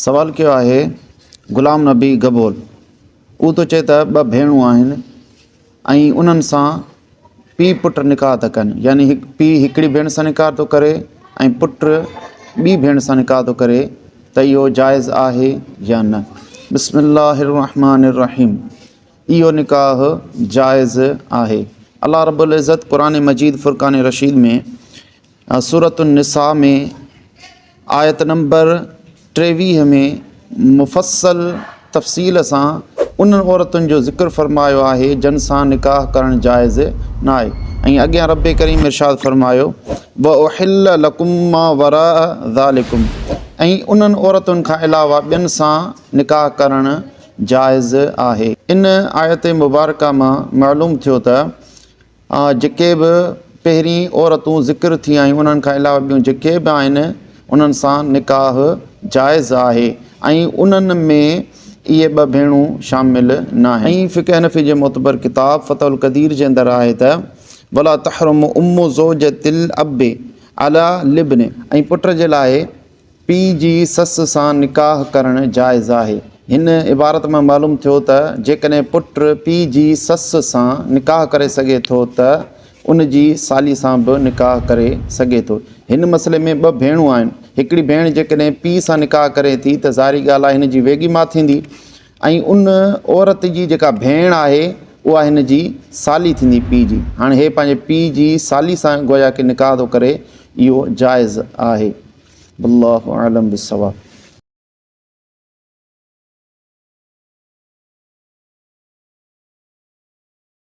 سوال ڪيو آهي غلام نبي گبول اهو ٿو چئي ته ٻه ڀيڻون آهن ۽ انهن سان پيء پٽ نڪاح ٿا ڪن يعني هڪ پيء هڪڙي ڀيڻ سان نڪاح ٿو ڪري ۽ پٽ ٻي ڀيڻ سان نڪاح ٿو ڪري ته اهو جائز آهي يا نه؟ بسم الله الرحمن الرحيم اهو نڪاح جائز آهي الله رب العزت قرآن مجيد فرقان رشيد ۾ سورة النساء ۾ آيت نمبر 23 ۾ مفصل تفصيل سان انهن عورتن جو ذڪر فرمايو آهي جن سان نڪاح ڪرڻ جائز ناهي ۽ اڳيان رب ڪريم ارشاد فرمايو واحل لڪم ما وراء ذلڪم ۽ انهن عورتن کان علاوه ٻين سان نڪاح ڪرڻ جائز آهي. ان آيت مبارڪه مان معلوم ٿيو ته جيڪي به پهرين عورتون ذڪر ٿي آيون انهن کان علاوه ٻيون جيڪي به آهن انهن سان نڪاح جائز آهي ۽ انهن ۾ اهي ٻه ڀيڻون شامل ناهن. ۽ فقه حنفي جي معتبر ڪتاب فتح القدير جي اندر آهي ته ولا تحرم ام زوجة الاب علي الابن ۽ پٽ جي لاء پيء جي سس سان نڪاح ڪرڻ جائز آهي. هن عبارت مان معلوم ٿيو ته جيڪڏهن پٽ پيء جي سس سان نڪاح ڪري سگهي ٿو ته ان جي سالي سان به نڪاح ڪري سگهي ٿو. هن مسئلي ۾ ٻه ڀيڻون آهن. هڪڙي ڀيڻ جيڪڏهن پيء سان نڪاح ڪري ٿي ته ظاهري ڳالهه آهي هن جي ويڳي ماء ٿيندي ۽ ان عورت جي جيڪا ڀيڻ آهي اها هن جي سالي ٿيندي پيء جي. هاڻي هي پنهنجي پيء جي سالي سان گويا ڪه نڪاح ٿو ڪري اهو جائز آهي. والله اعلم بالصواب.